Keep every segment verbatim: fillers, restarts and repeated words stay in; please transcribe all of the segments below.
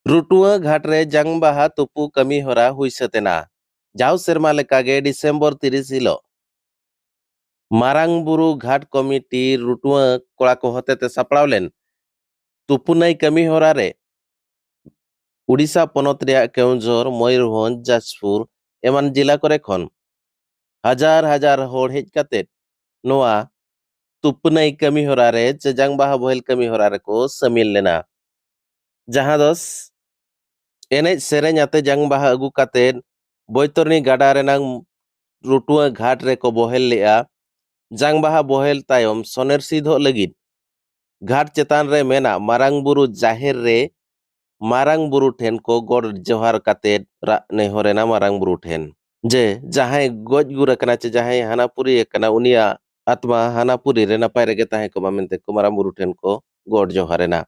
ᱨᱩᱴᱩᱣᱟᱹ ᱜᱷᱟᱴ ᱨᱮ ᱡᱟᱝ ᱵᱟᱦᱟ ᱛᱩᱯᱩ ᱠᱟᱹᱢᱤ ᱦᱚᱨᱟ ᱦᱩᱭ ᱥᱟᱹᱛ ᱮᱱᱟ᱾ ᱡᱟᱣ ᱥᱮᱨᱢᱟ ᱞᱮᱠᱟᱜᱮ ᱰᱤᱥᱮᱢᱵᱚᱨ ᱛᱤᱨᱤᱥ ᱦᱤᱞᱚᱜ ᱢᱟᱨᱟᱝ ᱵᱩᱨᱩ ᱜᱷᱟᱴ ᱠᱚᱢᱤᱴᱤ ᱨᱩᱴᱩᱣᱟᱹ ᱠᱚᱲᱟ ᱠᱚ ᱦᱚᱛᱮᱛᱮ ᱥᱟᱯᱲᱟᱣ ᱞᱮᱱ ᱛᱩᱯᱩᱱᱟᱹᱭ ᱠᱟᱹᱢᱤ ᱦᱚᱨᱟ ᱨᱮ ᱩᱰᱤᱥᱟ ᱯᱚᱱᱚᱛ ᱨᱮᱭᱟᱜ ᱠᱮᱣᱚᱱᱡᱷᱚᱨ, ᱢᱚᱭᱩᱨᱵᱷᱚᱸᱡᱽ, ᱡᱟᱡᱽᱯᱩᱨ ᱮᱢᱟᱱ ᱡᱮᱞᱟ ᱠᱚᱨᱮ ᱠᱷᱚᱱ ᱦᱟᱡᱟᱨ ᱦᱟᱡᱟᱨ ᱦᱚᱲ ᱦᱮᱡ ᱠᱟᱛᱮ ᱱᱚᱣᱟ ᱛᱩᱯᱱᱟᱹᱭ ᱠᱟᱹᱢᱤ ᱦᱚᱨᱟ ᱨᱮ ᱪᱮ ᱡᱟᱝ ᱵᱟᱦᱟ ᱵᱚᱦᱮᱞ ᱠᱟᱹᱢᱤ ᱦᱚᱨᱟ ᱨᱮᱠᱚ ᱥᱟᱹᱢᱤᱞ ᱞᱮᱱᱟ᱾ ᱡᱟᱦᱟᱸ ᱫᱚ ᱮᱱᱮᱡ ᱥᱮᱨᱮᱧ ᱟᱛᱮ ᱡᱟᱝ ᱵᱟᱦᱟ ᱟᱹᱜᱩ ᱠᱟᱛᱮ ᱵᱳᱭᱛᱚᱨᱱᱤ ᱜᱟᱰᱟ ᱨᱮᱱᱟᱝ ᱨᱩᱴᱩᱣᱟᱹ ᱜᱷᱟᱴ ᱨᱮᱠᱚ ᱵᱚᱦᱮᱞ ᱞᱮᱫᱼᱟ᱾ ᱡᱟᱝ ᱵᱟᱦᱟ ᱵᱚᱦᱮᱞ ᱛᱟᱭᱚᱢ ᱥᱚᱱᱮᱨ ᱥᱤᱫᱚᱜ ᱞᱟᱹᱜᱤᱫ ᱜᱷᱟᱴ ᱪᱮᱛᱟᱱ ᱨᱮ ᱢᱮᱱᱟᱜ ᱢᱟᱨᱟᱝ ᱵᱩᱨᱩ ᱡᱟᱦᱮᱨ ᱨᱮ ᱢᱟᱨᱟᱝ ᱵᱩᱨᱩ ᱴᱷᱮᱱ ᱠᱚ ᱜᱚᱰ ᱡᱚᱦᱟᱨ ᱠᱟᱛᱮ ᱨᱟᱜ ᱱᱮᱦᱚᱨ ᱮᱱᱟ ᱢᱟᱨᱟᱝ ᱵᱩᱨᱩ ᱴᱷᱮᱱ᱾ ᱡᱮ ᱡᱟᱦᱟᱸᱭ ᱜᱚᱡ ᱜᱩᱨ ᱟᱠᱟᱱᱟ ᱪᱮ ᱡᱟᱦᱟᱸᱭ ᱦᱟᱱᱟ ᱯᱩᱨᱤ ᱟᱠᱟᱱᱟ, ᱩᱱᱤᱭᱟᱜ ᱟᱛᱢᱟ ᱦᱟᱱᱟ ᱯᱩᱨᱤ ᱨᱮ ᱱᱟᱯᱟᱭ ᱨᱮᱜᱮ ᱛᱟᱦᱮᱸ ᱠᱚᱜ ᱢᱟ ᱢᱮᱱᱛᱮ ᱠᱚ ᱢᱟᱨᱟᱝ ᱵᱩᱨᱩ ᱴᱷᱮᱱ ᱠᱚ ᱜᱚᱰ ᱡᱚᱦᱟᱨ ᱮᱱᱟ᱾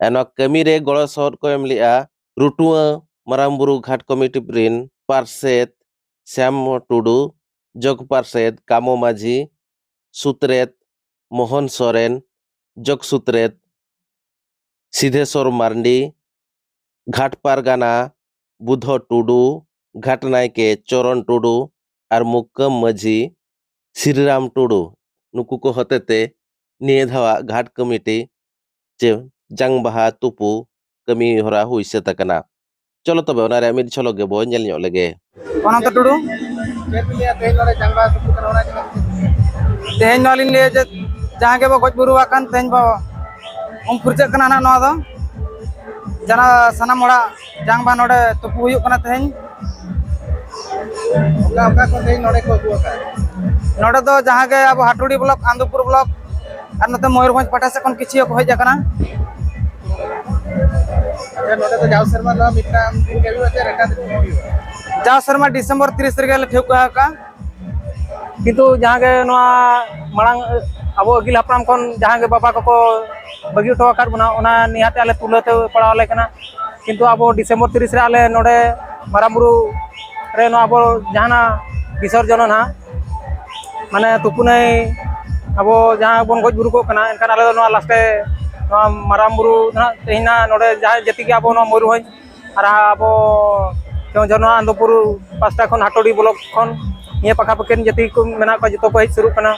ᱟᱨ ᱱᱚᱣᱟ ᱠᱟᱹᱢᱤ ᱨᱮ ᱜᱚᱲᱚ ᱥᱚᱦᱚᱫ ᱠᱚ ᱮᱢ ᱞᱮᱫᱼᱟ ᱨᱩᱴᱩᱣᱟᱹ ᱢᱟᱨᱟᱝ ᱵᱩᱨᱩ ᱜᱷᱟᱴ ᱠᱚᱢᱤᱴᱤ ᱨᱤᱱ ᱯᱟᱨᱥᱮᱛ ᱥᱭᱟᱢ ᱴᱩᱰᱩ, ᱡᱚᱜᱽ ᱯᱟᱨᱥᱮᱛ ᱠᱟᱢᱚ ᱢᱟᱹᱡᱷᱤ, ᱥᱩᱛᱨᱮᱛ ᱢᱳᱦᱚᱱ ᱥᱚᱨᱮᱱ, ᱡᱚᱜᱽ ᱥᱩᱛᱨᱮᱛ ᱥᱤᱫᱷᱮᱥᱚᱨ ᱢᱟᱨᱰᱤ, ᱜᱷᱟᱴ ᱯᱟᱨᱜᱟᱱᱟ ᱵᱩᱫᱷᱚ ᱴᱩᱰᱩ, ᱜᱷᱟᱴ ᱱᱟᱭᱠᱮ ᱪᱚᱨᱚᱱ ᱴᱩᱰᱩ ᱟᱨ ᱢᱩᱠᱟᱹᱢ ᱢᱟᱹᱡᱷᱤ ᱥᱨᱤᱨᱟᱢ ᱴᱩᱰᱩ, ᱱᱩᱠᱩ ᱠᱚ ᱦᱚᱛᱮᱛᱮ ᱱᱤᱭᱟᱹ ᱫᱷᱟᱣᱟᱜ ᱜᱷᱟᱴ ᱠᱚᱢᱤᱴᱤ ᱪᱮ ᱡᱟᱝ ᱵᱟᱦᱟ ᱛᱩᱯᱩ ᱠᱟᱹᱢᱤ ᱦᱚᱨᱟ ᱦᱩᱭ ᱥᱟᱹᱛ ᱟᱠᱟᱱᱟ᱾ ᱪᱚᱞᱚ ᱛᱚᱵᱮ ᱚᱱᱟ ᱨᱮᱭᱟᱜ ᱢᱤᱫ ᱡᱷᱚᱞᱚᱠ ᱜᱮᱵᱚ ᱧᱮᱞ ᱧᱚᱜ ᱞᱮᱜᱮ᱾ ᱚᱱᱚᱱᱛᱚ ᱴᱩᱰᱩ᱾ ᱪᱮᱫ ᱵᱤᱱ ᱞᱟᱹᱭᱟ, ᱛᱮᱦᱮᱧ ᱱᱚᱰᱮ ᱡᱟᱝ ᱵᱟᱦᱟ ᱛᱩᱯᱩ ᱠᱟᱱᱟ, ᱚᱱᱟ ᱤᱫᱤ ᱠᱟᱛᱮ? ᱛᱮᱦᱮᱧ ᱱᱚᱣᱟ ᱞᱤᱧ ᱞᱟᱹᱭᱟ ᱡᱮ ᱡᱟᱦᱟᱸ ᱜᱮᱵᱚ ᱜᱚᱡ ᱵᱩᱨᱩ ᱟᱠᱟᱱ, ᱛᱮᱦᱮᱧ ᱵᱚ ᱩᱢ ᱯᱷᱩᱨᱪᱟᱹᱜ ᱠᱟᱱᱟ ᱱᱟᱦᱟᱜ ᱱᱚᱣᱟ ᱫᱚ᱾ ᱡᱟᱦᱟᱸ ᱥᱟᱱᱟᱢ ᱦᱚᱲᱟᱜ ᱡᱟᱝ ᱵᱟᱦᱟ ᱱᱚᱰᱮ ᱛᱩᱯᱩ ᱦᱩᱭᱩᱜ ᱠᱟᱱᱟ ᱛᱮᱦᱮᱧ᱾ ᱚᱠᱟ ᱚᱠᱟ ᱠᱷᱚᱱ ᱛᱮᱦᱮᱧ ᱱᱚᱰᱮ ᱠᱚ ᱟᱹᱜᱩ ᱟᱠᱟᱫᱼᱟ? ᱱᱚᱰᱮ ᱫᱚ ᱡᱟᱦᱟᱸ ᱜᱮ ᱟᱵᱚ ᱦᱟᱴᱩᱲᱤ ᱵᱞᱚᱠ, ᱟᱱᱫᱩᱯᱩᱨ ᱵᱞᱚᱠ ᱟᱨ ᱱᱚᱛᱮ ᱢᱚᱭᱩᱨᱵᱷᱚᱸᱡᱽ ᱯᱟᱦᱴᱟ ᱥᱮᱫ ᱠᱷᱚᱱ ᱠᱤᱪᱷᱩ ᱦᱚᱸᱠᱚ ᱦᱮᱡ ᱟᱠᱟᱱᱟ᱾ ᱟᱪᱪᱷᱟ, ᱱᱚᱰᱮ ᱫᱚ ᱡᱟᱣ ᱥᱮᱨᱢᱟ ᱱᱚᱣᱟ ᱢᱤᱫᱴᱟᱝ ᱫᱤᱱ ᱜᱮ ᱦᱩᱭᱩᱜᱼᱟ ᱥᱮ ᱮᱴᱟᱜ ᱫᱤᱱ ᱦᱚᱸ ᱦᱩᱭᱩᱜᱼᱟ? ᱡᱟᱣ ᱥᱮᱨᱢᱟ ᱰᱤᱥᱮᱢᱵᱚᱨ ᱛᱤᱨᱤᱥ ᱨᱮᱜᱮ ᱞᱮ ᱴᱷᱟᱹᱣᱠᱟᱹ ᱟᱠᱟᱫᱼᱟ᱾ ᱠᱤᱱᱛᱩ ᱡᱟᱦᱟᱸ ᱜᱮ ᱱᱚᱣᱟ ᱢᱟᱲᱟᱝ ᱟᱵᱚ ᱟᱹᱜᱤᱞ ᱦᱟᱯᱲᱟᱢ ᱠᱷᱚᱱ ᱡᱟᱦᱟᱸ ᱜᱮ ᱵᱟᱵᱟ ᱠᱚᱠᱚ ᱵᱟᱹᱜᱤ ᱦᱚᱴᱚ ᱟᱠᱟᱫ ᱵᱚᱱᱟ, ᱚᱱᱟ ᱱᱤᱦᱟᱹᱛ ᱟᱞᱮ ᱛᱩᱞᱟᱹ ᱛᱮ ᱯᱟᱲᱟᱣ ᱟᱞᱮ ᱠᱟᱱᱟ᱾ ᱠᱤᱱᱛᱩ ᱟᱵᱚ ᱰᱤᱥᱮᱢᱵᱚᱨ ᱛᱤᱨᱤᱥ ᱨᱮ ᱟᱞᱮ ᱱᱚᱰᱮ ᱢᱟᱨᱟᱝ ᱵᱩᱨᱩ ᱨᱮ ᱱᱚᱣᱟ ᱟᱵᱚ ᱡᱟᱦᱟᱱᱟᱜ ᱵᱤᱥᱚᱨᱡᱚᱱ ᱱᱟᱦᱟᱜ, ᱢᱟᱱᱮ ᱛᱩᱯᱩᱱᱟᱹᱭ ᱟᱵᱚ ᱡᱟᱦᱟᱸ ᱵᱚᱱ ᱜᱚᱡ ᱵᱩᱨᱩ ᱠᱚᱜ ᱠᱟᱱᱟ, ᱮᱱᱠᱷᱟᱱ ᱟᱞᱮ ᱫᱚ ᱱᱚᱣᱟ ᱞᱟᱥᱴᱮ ᱱᱚᱣᱟ ᱢᱟᱨᱟᱝ ᱵᱩᱨᱩ ᱱᱟᱦᱟᱜ ᱛᱮᱦᱮᱧ ᱱᱟᱦᱟᱜ ᱱᱚᱰᱮ ᱡᱟᱦᱟᱸᱭ ᱡᱟᱹᱛᱤ ᱜᱮ ᱟᱵᱚ ᱱᱚᱣᱟ ᱢᱚᱭᱩᱨᱵᱷᱚᱸᱡᱽ ᱟᱨ ᱟᱵᱚ ᱡᱷᱚᱨᱱᱟ ᱟᱱᱫᱚᱯᱩᱨ ᱯᱟᱥᱴᱟ ᱠᱷᱚᱱ ᱦᱟᱴᱳᱲᱤ ᱵᱞᱚᱠ ᱠᱷᱚᱱ ᱱᱤᱭᱟᱹ ᱯᱟᱠᱟ ᱯᱟᱹᱠᱤᱱ ᱡᱟᱹᱛᱤ ᱠᱚ ᱢᱮᱱᱟᱜ ᱠᱚᱣᱟ, ᱡᱚᱛᱚ ᱠᱚ ᱦᱮᱡ ᱥᱩᱨᱩᱜ ᱠᱟᱱᱟ᱾